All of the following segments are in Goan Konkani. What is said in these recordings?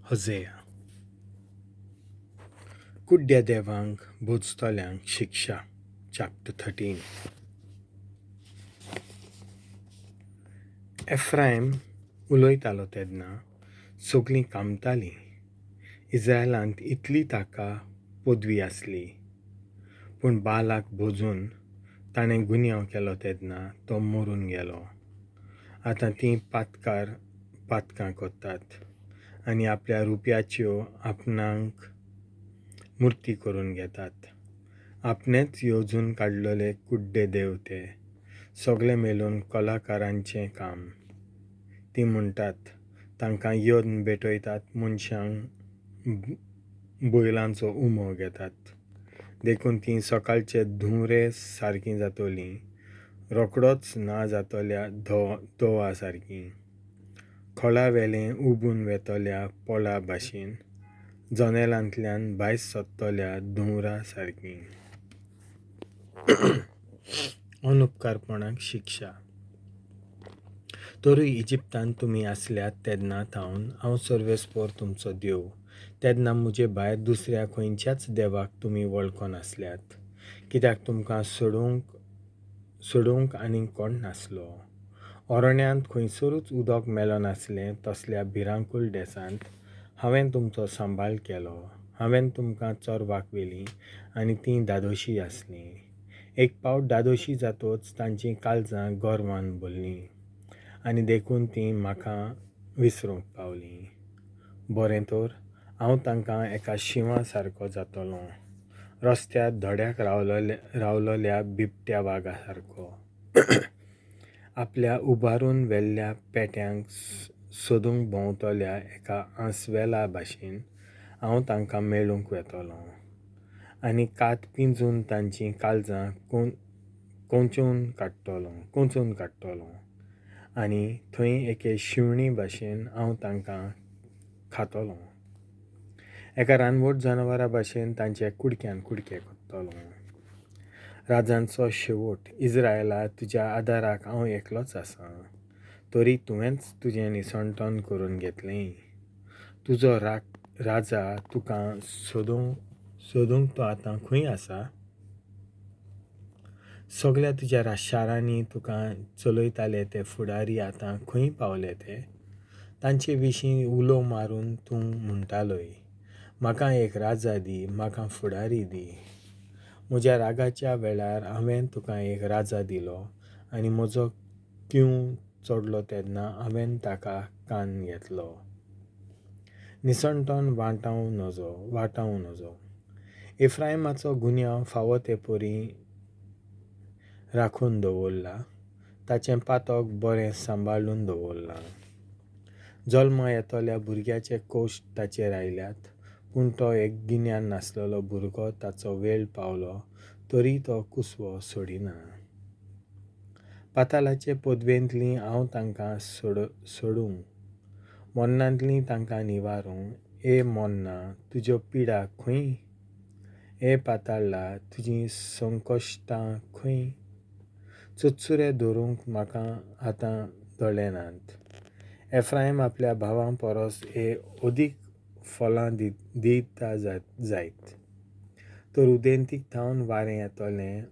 होझेया. कुड्ड्या देवांक भोजतल्यांक शिक्षा, चॅप्टर 13. एफ्रायम उलयतालो तेन्ना सगलीं कांपतालीं. इस्रायलांत इतली ताका पदवी आसली. पूण बालाक भोजून ताणें गुन्यांव केलो तेन्ना तो मरून गेलो. आतां तीं पातकार पातकां करतात आनी आपल्या रुप्याच्यो आपणाक मुर्ती करून घेतात. आपणेच येवजून काडलेले कुड्डे देव ते, सगळे मेळून कलाकारांचें काम. तीं म्हणटात, तांकां यत्न भेटयतात, मनशांक बैलांचो उमो घेतात. देखून तीं सकाळचे धुंवरे सारकीं जातलीं, रोखडोच ना जातल्या धोवा सारकीं. खळावेलें उबून वेतल्या पोळा भाशेन, जनेलांतल्यान भायर सरतल्या धुंवरा सारकीं. अनुपकारपणाक शिक्षा. तरूय इजिप्तांत तुमी आसल्यात तेन्ना थावन हांव सर्वेस्पर तुमचो देव. तेन्ना म्हजे भायर दुसऱ्या खंयच्याच देवाक तुमी वळखनासल्यात. कित्याक तुमकां सोडोवंक आनीक कोण नासलो. अरण्यांत खंयसरूच उदक मेळनासलें तसल्या भिरांकूळ देसांत हांवें तुमचो सांबाळ केलो. हांवें तुमकां चरवाक व्हेलीं आनी तीं धादोशी आसलीं. एक पावट धादोशी जातोच तांचीं काळजां गर्वान भरलीं आनी देखून तीं म्हाका विसरूंक पावलीं. बरें तर, हांव तांकां एका शिंवा सारको जातलों, रस्त्यार धड्याक रावलोल्या बिबट्या वागा सारको. आपल्या उबारून व्हेल्ल्या पेट्यांक सोदूंक भोंवतल्या एका आंसवेला भाशेन हांव तांकां मेळूंक वेतलों आनी कात पिंजून तांचीं काळजां कोंचून काडटलों आनी थंय एके शिवणी भाशेन हांव तांकां खातलों. एका रानवट जनावरा भाशेन तांचे कुडक्यान कुडके करतलों. राजांचो शेवट. इस्रायला, तुज्या आदाराक हांव एकलोच आसां, तरी तुवेंच तुजें निसणटन करून घेतलें. तुजो राजा तुका सोदूंक तो आतां खंय आसा? सगल्या तुज्या शारांनी तुका चलयताले ते फुडारी आतां खंय पावले ते? तांचे विशीं उलो मारून तूं म्हणटालोय, म्हाका एक राजा दी, म्हाका फुडारी दी. म्हज्या रागाच्या वेळार हांवें तुका एक राजा दिलो आनी म्हजो क्यूं चडलो तेन्ना हांवें ताका कान घेतलो. निसणटन वाटावं नजो. एफ्रायमाचो गुन्यांव फावो ते परी राखून दवरला, ताचें पातक बरें सांबाळून दवरलां. जल्मा येतल्या भुरग्याचे कश्ट ताचेर आयल्यात, पूण तो एक गिन्यान नासलेलो भुरगो ताचो वेळ पावलो तरी तो कुसवो सोडिना. पातालाचे पदवेंतलीं हांव तांकां सोडूं, मरणांतलीं तांकां निवारूं. ए मरना, तुज्यो पिडा खंय? ए पाताळा, तुजीं संकश्टां खंय? चुरचुरे धरूंक म्हाका आतां दोळे नात. एफ्रायम आपल्या भावां परस हे अदीक फलां दिता जायत तर उदेंतीक थावन वारें येतलें,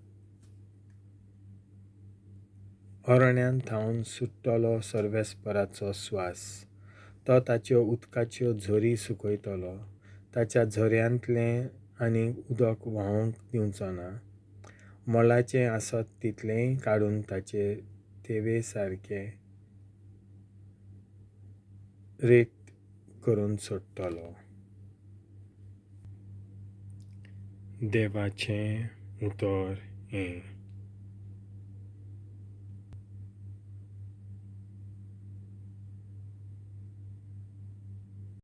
अरण्यांत थावन सुट्टलो सर्वेस्पराचो स्वास. तो ताच्यो उदकाच्यो झरी सुकयतलो, ताच्या झऱ्यांतलें आनी उदक व्हांवंक दिवचो ना. मोलाचें आसत तितलेंय काडून ताचे तेवे सारकें रेट करून सोडटलो. देवाचें उतर हें.